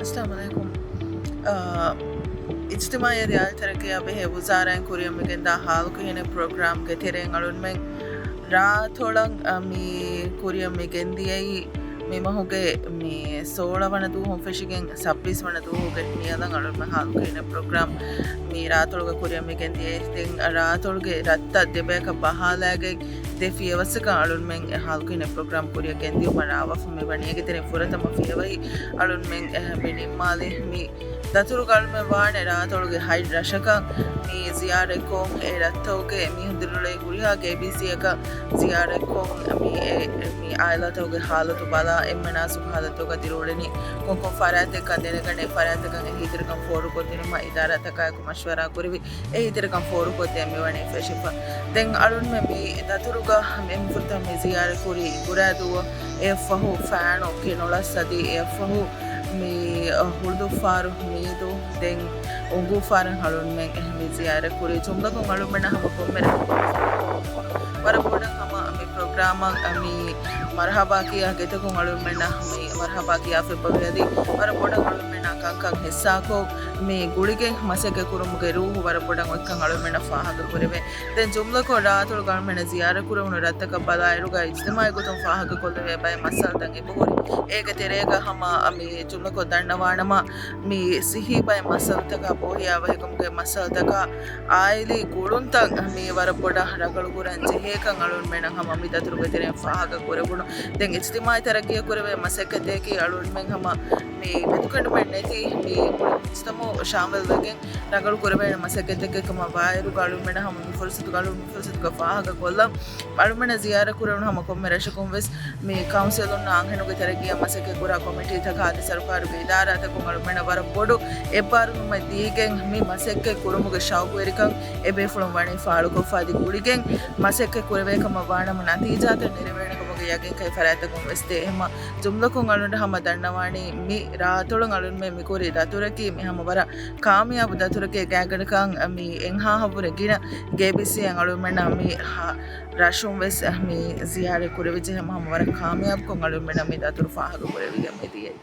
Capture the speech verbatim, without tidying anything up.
އައްސަލާމު ޢަލައިކުމް. އާ، އިޖްތިމާޢީ ރިޢާޔަތު ތަރައްޤީ އާއްމު ބަހެއް ވުޒާރާއިން ކުރިއަށް މިގެންދާ ހާލުކިހިނެއް ޕްރޮގްރާމްގެ ތެރެއިން އަޅުންމެން ރާތޮޅަށް، އަ، މި ކުރިއަށް މި ގެންދިޔައީ މި މަހުގެ މި ސޯޅަ ވަނަ ދުވަހުން ފެށިގެން ސައްބީސް ވަނަ ދުވަހުގެ ނިޔަލަށް އަޅުންމެން ހާލުކިހިނެއް ޕްރޮގްރާމް މި ރާތޮޅުގަ ކުރިއަށް މި ގެންދިޔައީ. ދެން ރާތޮޅުގެ ރަށްތައް ދެބަޔަކަށް ބަހާލައިގެން ދެ ފިޔަވަސްތަކަށް އަޅުންމެން ހާލުކިހިނެއް ޕްރޮގްރާމް ކުރިއަށް ގެންދިއުމަށް ރާވާފަ މި ވަނީ. އޭގެ ތެރެއިން ފުރަތަމަ ފިޔަވަހި އަޅުންމެން މި ނިންމާލި މި ދަތުރުގަ އަޅުމެން ވާނެ ރާތޮޅުގެ ހަތް ރަށަކަށް މި ޒިޔާރަތްކޮށް، އެ ރަށްތަކުގެ މީހުން ދިރިއުޅޭ ހުރިހާ ކޭބީސީއަކަށް ޒިޔާރަތްކޮށް، މި އެ، މި އާއިލާތަކުގެ ހާލަތު ބަލާ، އެންމެ ނާޒުކު ހާލަތުގަ ދިރިއުޅެނީ ކޮންކޮން ފަރާތެއްކަން ދެނެގަނެ، ފަރާތްތަކަށް އެހީތެރިކަން ފޯރުކޮށްދިނުމަށް އިދާރާތަކާއެކު މަޝްވަރާ ކުރެވި، އެހީތެރިކަން ފޯރުކޮށްދޭން މިވަނީ ފެށިފަ. ދެން އަޅުންމެ މި ދަތުރުގަ މި ފުރަތަމަ މި ޒިޔާރަތް ކުރީ އިނގުރާދޫއަށް، އެއަށްފަހު ފާނު ކިނޮޅަސް އަދި އެއަށްފަހު މި ހުޅުދުއްފާރު މީދޫ، ދެން އުނގޫފާރަށް އަޅުންމެން މި ޒިޔާރަތް ކުރީ. ޖުމްލަކޮށް އަޅުންމެންނަށް ހަމަ ކޮންމެ ވަރަށް ބޮޑަށް ހަމަ މި ޕްރޮގްރާމަށް މި މަރުޙަބާ ކިޔާ ގެތަކުން އަޅުންމެންނަށް މި މަރުޙަބާ ކިޔާފައި އޮވޭ އަދި ވަރަށް ބޮޑަށް އަޅުންމެންނާ ކަންކަން ހިއްސާކޮށް، މި ގުޅިގެން މަސައްކަތް ކުރުމުގެ ރޫޙު ވަރަށް ބޮޑަށް އޮތްކަން އަޅުމެންނަށް ފާހަގަ ކުރެވޭ. ދެން ޖުމްލަކޮށް ރާތޮޅުގަ އަޅުމެންނަށް ޒިޔާރަތް ކުރެވުނު ރަށްތަކަށް ބަލާއިރުގަ އިޖްތިމާޢީ ގޮތުން ފާހަގަ ކޮށްލެވޭ ބައެއް މައްސަލަތައް އެބަހުރި. އޭގެ ތެރޭގަ ހަމަ މި ޖުމްލަކޮށް ދަންނަވާނަމަ، މި ސިއްހީ ބައެއް މައްސަލަތަކާ، ބޯހިޔާވަހިކަމުގެ މައްސަލަތަކާ، އާއިލީ ގުޅުންތައް މި ވަރަށް ބޮޑަށް ރަނގަޅުކުރަން ޖެހޭކަން އަޅުމެންނަށް ހަމަ މި ދަތުރުގެ ތެރެއިން ފާހަގަ ކުރެވުނު. ދެން އިޖްތިމާޢީ ތަރައްޤީއަށް ކުރެވޭ މަސައްކަތެކޭ އަޅުންމެން ހަމަ މި މެދުކެނޑުމެއް ނެތި މި މުޖްތަމަޢު ޝާމިލްވެގެން ރަނގަޅު ކުރެވޭނެ މަސައްކަތެއް ކަމަށް ވާއިރުގަ އަޅުމެން ހަމަ މި ފުރުސަތުގަ އަޅުން މި ފުރުސަތުގަ ފާހަގަ ކޮށްލަން. އަޅުމެންނަށް ޒިޔާރަތް ކުރެވުނު ހަމަ ކޮންމެ ރަށަކުން ވެސް މި ކައުންސިލުންނާ އަންހެނުންގެ ތަރައްޤީއަށް މަސައްކަތް ކުރާ ކޮމިޓީތަކާ އަދި ސަރުކާރުގެ އިދާރާތަކުން އަޅުމެންނަށް ވަރަށް ބޮޑު އެއްބާރުލުމެއް ދީގެން މި މަސައްކަތް ކުރުމުގެ ޝައުޤުވެރިކަން އެބޭފުޅުން ވަނީ ފާޅުކޮށްފަ އަދި ގުޅިގެން މަސައްކަތް ކުރެވޭ ކަމަށް ވާނަމަ ނަތީޖާތައް ނެރެވޭނެ ކަމުގެ ޔަގީންކަން ފަރާތްތަކުން ވެސް ދޭ. އެހެންމަ ޖުމްލަކޮށް އަޅުން ހަމަ ދަންނަވާނީ މި ރާތޮޅުން އަޅުންމެ މިކުރި ދަތުރަކީ މި ހަމަ ވަރަށް ކާމިޔާބު ދަތުރެކޭ ގާތްގަނޑަކަށް މި އެންހާހަށްވުރެ ގިނަ ގޭބީސީއަށް އަޅުމެންނަށް މި ހަ-، ރަށުން ވެސް މި ޒިޔާރަތް ކުރެވިއްޖެ. ހަމަ ހަމަ ވަރަށް ކާމިޔާބުކޮށް އަޅުމެންނަށް މި ދަތުރު ފާހަގަ ކުރެވިގެން މި ދިޔައީ.